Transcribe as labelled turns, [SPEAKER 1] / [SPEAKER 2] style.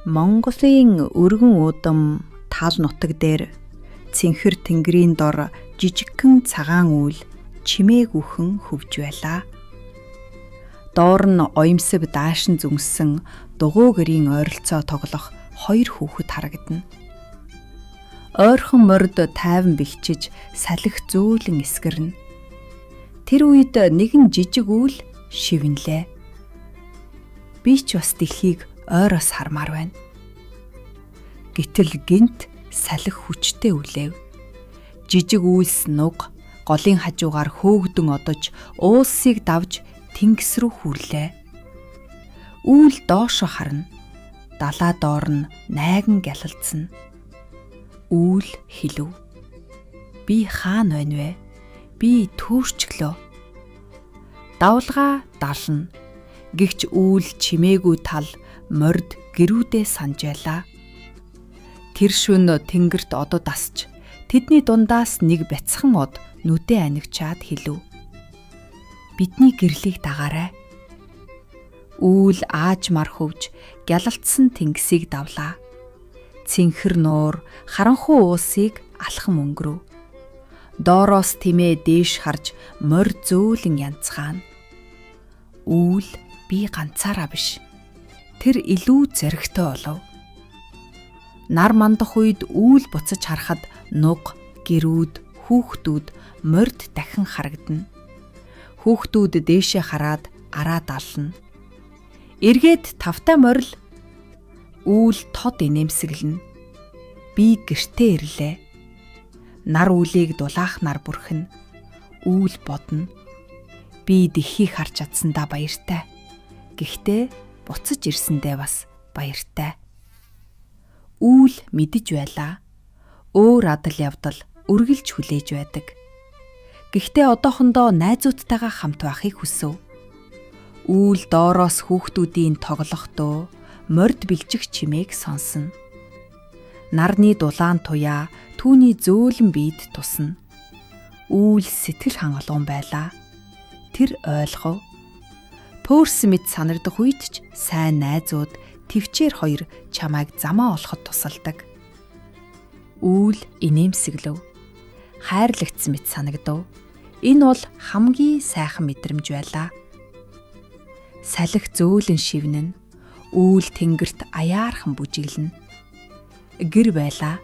[SPEAKER 1] Монголын өргөн уудам тал нутаг дээр цэнхэр тэнгэрийн дор жижигхэн цагаан үйл чимээгүйхэн хөвж байлаа. Доор нь оёмсов даашин зүнсэн дугуй гэрийн ойролцоо тоглох хоёр хүүхэд харагдана. Ойрхон морьд тайван бэхжиж салхи зөөлөн эсгэрнэ. Тэр үед нэгэн жижиг үйл шивнэлээ. Би ч бас дэлхийг ойроос хармаар байна. Гэтэл гэнэт салхи хүчтэй үлээв. Жижиг үйлс нуг голын хажуугаар хөөгдөн одож уулсыг давж тэнгис рүү хүрлээ. Үүл доошо харна. Далаа доор нь найган гялалзана. Үүл хэлв. Би хаана байна вэ? Би түүрчглөө. Давлгаа дална. Гэвч үүл чимээгүй тал морд гэрүүдээ санаж байлаа. Тэр шөнө тэнгэрт одод асч тэдний дундаас нэг бяцхан од нүдээ анивчаад хэлв. Бидний гэрлийг дагаарай. Үүл аажмаар хөвж гялалтсан тэнгисийг давлаа. Цэнхэр нуур харанхуй уулсыг алхам өнгөрөв. Доороос тэмээ дээш харж морь зөөлөн янзгаана. Үүл би ганцаараа биш. Тэр илүү зоригтой болов. Нар мандах үед үүл буцаж харахад нуг, гэрүүд, хүүхдүүд морьд дахин харагдана. Хүүхдүүд дээшээ хараад араа дална. Эргээд тавтай морил үүл тод инээмсэглэнэ. Би гэртээ ирлээ. Нар үүлийг дулаахнаар бүрхнэ. Үүл бодно. Би дэлхийг харж чадсандаа баяртай. Гэхдээ буцаж ирсэндээ бас баяртай. Үүл мэдэж байлаа. Өөр адал явдал үргэлж хүлээж байдаг. Гэхдээ одоохондоо найзуудтайгаа хамт байхыг хүсэв. Үүл доороос хүүхдүүдийн тоглох дуу, морьд бэлжих чимээг сонсно. Нарны дулаан туяа түүний зөөлөн биед тусна. Үүл сэтгэл хангалуун байлаа. Тэр ойлгов. Пөөрсөн мэт санагдах үед ч сайн найзууд тэвчээр хоёр чамайг замаа олоход тусалдаг. Үүл инээмсэглэв. Хайрлагдсан мэт санагдав. Энэ бол хамгийн сайхан мэдрэмж байлаа. Салхи зөөлөн шивнэн. Үүл тэнгэрт аяархан бүжиглэнэ. Гэр байлаа.